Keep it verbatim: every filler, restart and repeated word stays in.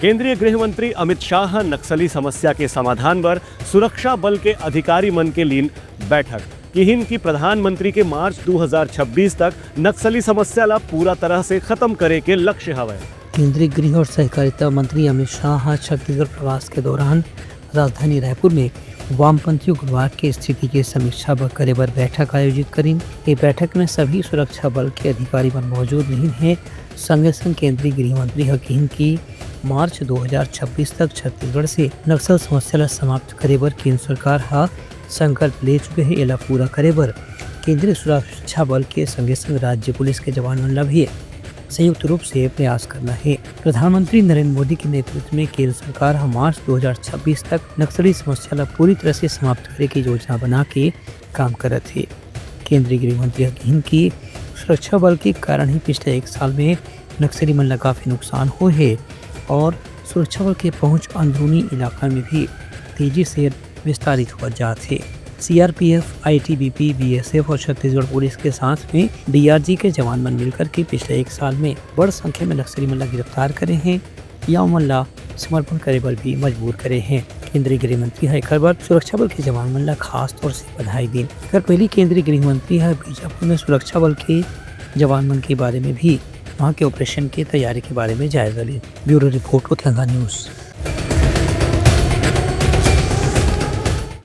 केंद्रीय गृह मंत्री अमित शाह ह नक्सली समस्या के समाधान बर सुरक्षा बल के अधिकारी मन के लीन बैठक। किहिन कि प्रधानमंत्री के मार्च दू हज़ार छब्बीस तक नक्सली समस्या ला पूरा तरह से खत्म करे के लक्ष्य हवय। केंद्रीय गृह और सहकारिता मंत्री अमित शाह ह छत्तीसगढ़ प्रवास के दौरान राजधानी रायपुर में वामपंथी उग्रवाद के स्थिति के समीक्षा ब-, करे बर बैठक आयोजित करिन। ये बैठक में सभी सुरक्षा बल के अधिकारी मन मौजूद रहिन हे। संगे संग केंद्रीय गृह मंत्री ह किहिन कि मार्च दू हज़ार छब्बीस तक छत्तीसगढ़ से नक्सल समस्या ला समाप्त करे बर केंद्र सरकार ह संकल्प ले चुके हे। एला पूरा करे बर केंद्रीय सुरक्षा बल के संगे संग राज्य पुलिस के जवान मन ला भी संयुक्त रूप से प्रयास करना हे। प्रधानमंत्री नरेंद्र मोदी के नेतृत्व में केंद्र सरकार ह मार्च दू हज़ार छब्बीस तक नक्सली समस्या ला पूरी तरह से समाप्त करे के योजना बना के काम करत हे। केंद्रीय गृह मंत्री ह किहिन कि सुरक्षा बल के कारण ही पिछले एक साल में नक्सली मन ला काफी नुकसान होए हे और सुरक्षा बल के पहुंच अंदरूनी इलाका में भी तेजी से विस्तारित होवत जात हे। सीआरपीएफ, आईटीबीपी, बीएसएफ और छत्तीसगढ़ पुलिस के साथ में डीआरजी के जवान मन मिलकर के पिछले एक साल में बड़ संख्या में नक्सली मन ला गिरफ्तार करे हे या उमन ला समर्पण करे बर भी मजबूर करे हे। केंद्रीय गृह मंत्री ह एकर बर सुरक्षा बल के जवान मन ला खास तौर से बधाई दीन। एकर पहली केंद्रीय गृह मंत्री ह बीजापुर में सुरक्षा बल के जवान मन के बारे में भी, वहां के ऑपरेशन के तैयारी के बारे में जायजा लीन। Bureau report, Utlanga news.